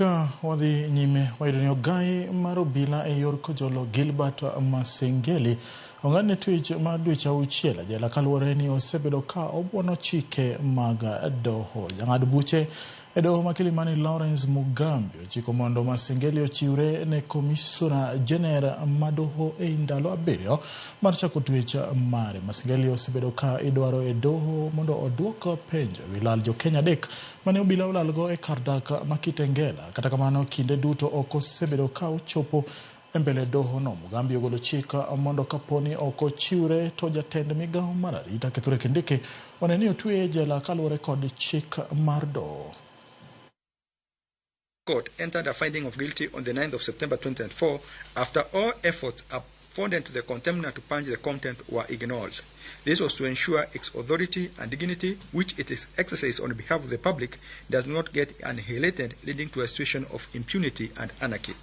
Ka wadhi nyime, wayudo ni ogai mar obila e yor Kojolo Gilbert Masengeli ong'adne twech mar dweche 6 e jela kaluwore ni osebedo ka obuono chike mag doho. Jang'ad buche e doho ma Kilimani Lawrence Mugambi ochiko mondo Masengeli ochiwre ne Komisona Jener ma doho e ndalo 7 mar chako twech mare. Masengeli osebedo ka idwaro e doho mondo oduok penjo e wi lal jo Kenya 3 mane obila olalgo e kar dak ma Kitengela. Kata kamano kinde duto ok osebedo ka ochopo e mbele doho no. Mugambi ogolo chik mondo kaponi ok ochiwre to jatend migawo mar arita Kithure Kindiki one ni otweye e jela kaluwore kod chik mar doho. Court entered a finding of guilty on the 9th of September 2024 after all efforts afforded to the contemner to punch the contempt were ignored. This was to ensure its authority and dignity, which it is exercised on behalf of the public, does not get annihilated, leading to a situation of impunity and anarchy.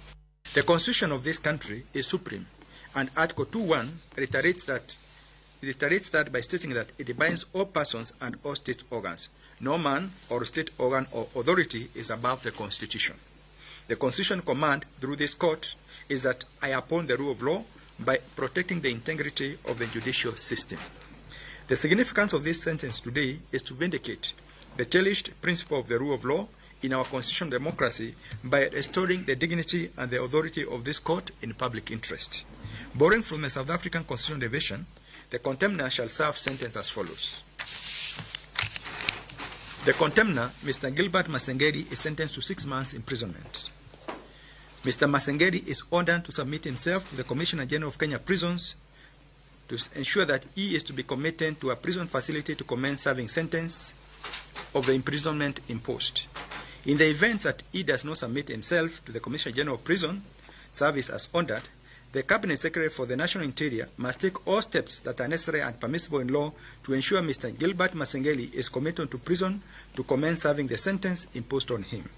The constitution of this country is supreme, and Article 2.1 reiterates that by stating that it binds all persons and all state organs. No man or state organ or authority is above the Constitution. The Constitution command through this court is that I uphold the rule of law by protecting the integrity of the judicial system. The significance of this sentence today is to vindicate the cherished principle of the rule of law in our constitutional democracy by restoring the dignity and the authority of this court in public interest. Borrowing from the South African Constitutional Division, the contemner shall serve sentence as follows. The contemner, Mr. Gilbert Masengeli, is sentenced to 6 months imprisonment. Mr. Masengeli is ordered to submit himself to the Commissioner General of Kenya Prisons to ensure that he is to be committed to a prison facility to commence serving sentence of the imprisonment imposed. In the event that he does not submit himself to the Commissioner General of Prison Service as ordered, the Cabinet Secretary for the National Interior must take all steps that are necessary and permissible in law to ensure Mr. Gilbert Masengeli is committed to prison to commence serving the sentence imposed on him.